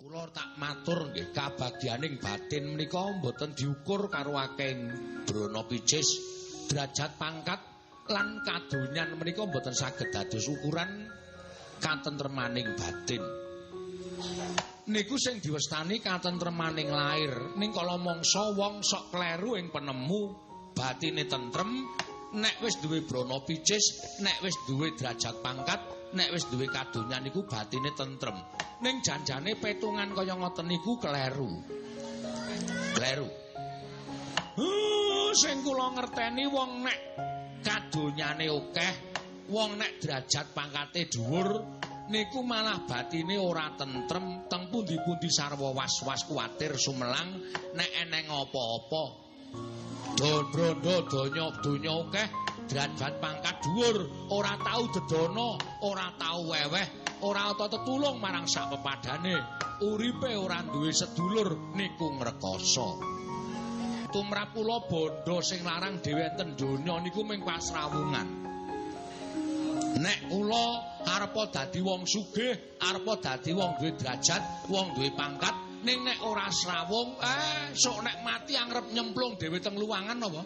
Kula tak matur nggih, kabagyaning batin menika mboten diukur karo akeh brana picis, derajat pangkat lan kadonyan menika mboten saged dados ukuran katentremaning batin. Niku sing diwestani katentremaning lair. Ning kala mangsa wong sok kleru ing penemu, batine tentrem nek wis duwe brana picis, nek wis duwe derajat pangkat, nek wis duwe kadonyan niku batine tentrem. Ning janjane petungan kaya ngoten niku kleru. Kleru. Sing kula ngerteni wong nek kadonyane akeh, wong nek derajat pangkate dhuwur niku malah batine ora tentrem, teng pundi-pundi sarwa was-was kuwatir sumelang nek eneng apa-apa. Don brondo donya donya akeh, derajat pangkat dhuwur, ora tau dedana, ora tau weweh, ora tau tetulung marang sak pepadane, uripe ora duwe sedulur niku ngrekoso. Tumrap kula bondo sing larang dhewe enten donya niku mung pasrawungan. Nek kula arepa dadi wong sugih, arepa dadi wong duwe derajat, wong duwe pangkat, ning nek ora srawung, sok nek mati angrep nyemplung dhewe teng luwangan apa?